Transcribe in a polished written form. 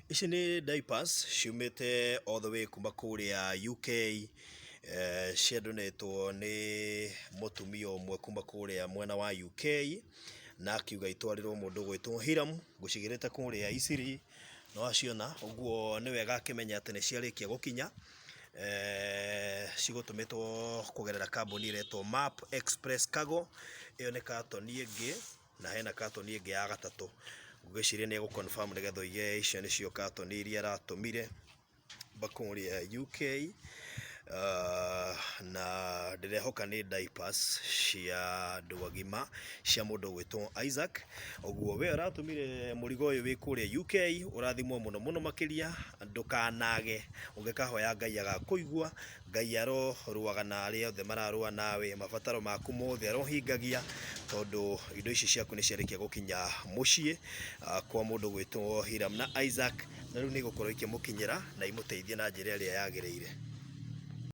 Ici nĩ diapers ciumĩte all the way kuma kũrĩa UK, ciandonĩtwo nĩ mũtumia ũmwe kuma kũrĩa mwena wa UK, na akiuga itwarĩrwo mũndũ ũgwĩtwo Hiram, ngũcigĩrĩte kũrĩa Isiri, nĩ waciona, ũguo nĩ wega akĩmenye atĩ nĩ ciarĩkia gũkinya, cigũtũmĩtwo kũgerera kambuni ĩretwo Map Express Cargo, ĩyo nĩ katoni ĩngĩ. Na hena katoni ĩngĩ ya gatatũ. Ngwĩciria nĩ egũ confirm nĩgetha oige icio nĩcio katoni iria aratũmire kũrĩa UK. Na ndĩrehoka nĩ diapers cia andũ agima cia mũndũ ũgwĩtwo Isaac. Ũguo we ũratũmire mũrigo ũyũ wĩ kũrĩa UK, ũrathimwo mũno mũno makĩria, ndũkanage. Ũngĩkahoya Ngai agakũigua. Ngai arorũaga na arĩa othe mararũa nawe, mabataro maku mothe arohingagia, tondũ indo ici ciaku nĩ ciarĩkia gũkinya mũciĩ kwa mũndũ ũgwĩtwo Hiram na Isaac, na rĩu nĩ igũkorwo ikĩmũkinyĩra na imũteithie na njĩra ĩrĩa yagĩrĩire.